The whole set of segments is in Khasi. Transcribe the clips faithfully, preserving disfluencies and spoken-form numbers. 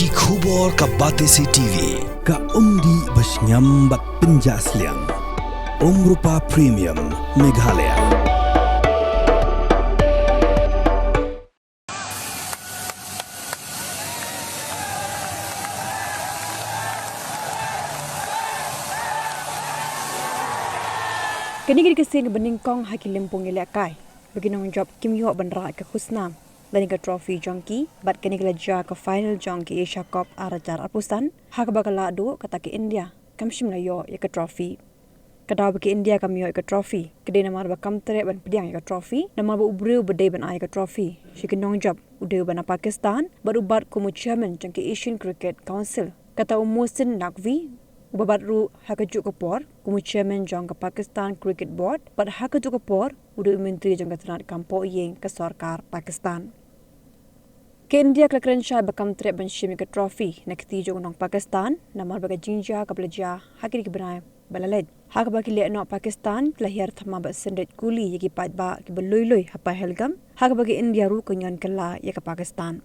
Ki khubor ka Batesi T V, ka umdih ba shngiam bad pynjah sliang. Umrupa Premium, Meghalaya. Kane ka dei ka sien kaba nyngkong ha ki lympung ïalehkai ba ki nongjop kim ïoh ban rah ïa ka khusnam lane ka trophy jong ki, bad kane ka la jia ka final jong ka Asia Cup ar hajar arphew san, ha kaba ka la duh kata ka India kam shym la ïoh ïa ka trophy. Ka daw ba ka India kam ïoh ïa ka trophy ka dei namar ba kam treh ban pdiang ïa ka trophy, namar ba u briew ba dei ban ai ïa ka trophy sha ki nongjop u dei uba na Pakistan, bad u bat kum u chairman jong ka Asian Cricket Council. Kata u Mohsin Naqvi, uba bat ruh ha kajuh ka por kum u chairman jong ka Pakistan Cricket Board, bad ha kajuh ka por u dei u myntri jong ka tnat kam poh ïing ka sorkar Pakistan. Ka India ka la kren shai ba kam treh ban shim ïa ka trophy na kti jong u nong Pakistan, namar ba ka jingjia kaba la jia ha kine ki bnai ba la leit, ha kaba ki lehnoh Pakistan ki la hiar thma bad syndet kuli ïa ki paidbah kiba lui lui ha Pahalgam, ha kaba ka India ruh ka ñion kylla ïa ka Pakistan.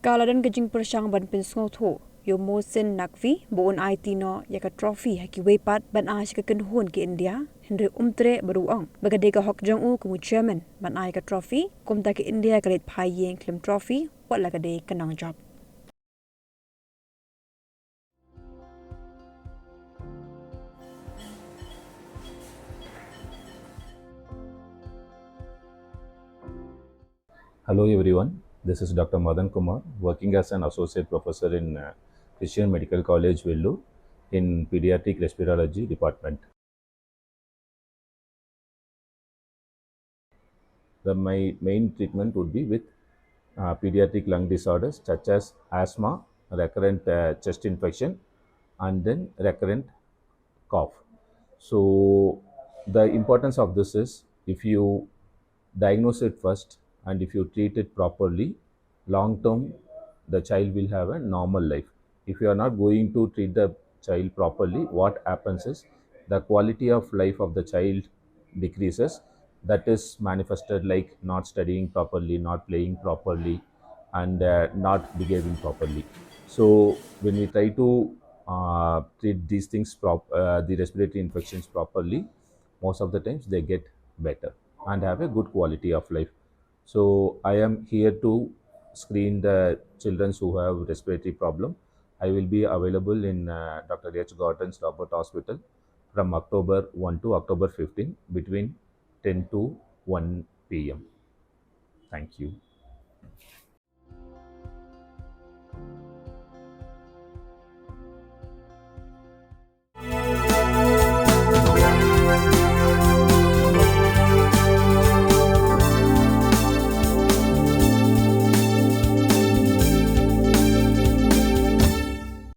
Ka la don ka jingpyrshang ban pynsngewthuh ïa u Mohsin Naqvi ba un aiti noh ïa ka trophy ha kiwei pat ban ai sha ka kynhun ka India, hynrei um treh bad u ong ba ka dei ka hok jong u kum u chairman ban ai ka trophy, kumta ka India ka leit phai ïing khlem trophy wat la ka dei ka nongjop. Hello everyone, this is Doctor Madan Kumar, working as an associate professor in uh, Christian Medical College, Vellore, in pediatric respirology department. The my main treatment would be with uh, pediatric lung disorders such as asthma, recurrent uh, chest infection, and then recurrent cough. So the importance of this is, if you diagnose it first and if you treat it properly, long term the child will have a normal life. If you are not going to treat the child properly, what happens is the quality of life of the child decreases. That is manifested like not studying properly, not playing properly, and uh, not behaving properly. So when we try to uh, treat these things, prop- uh, the respiratory infections properly, most of the times they get better and have a good quality of life. So I am here to screen the children who have respiratory problem. I will be available in uh, Doctor H Gordon's Robert Hospital from October one to October fifteen, between ten to one p m. Thank you.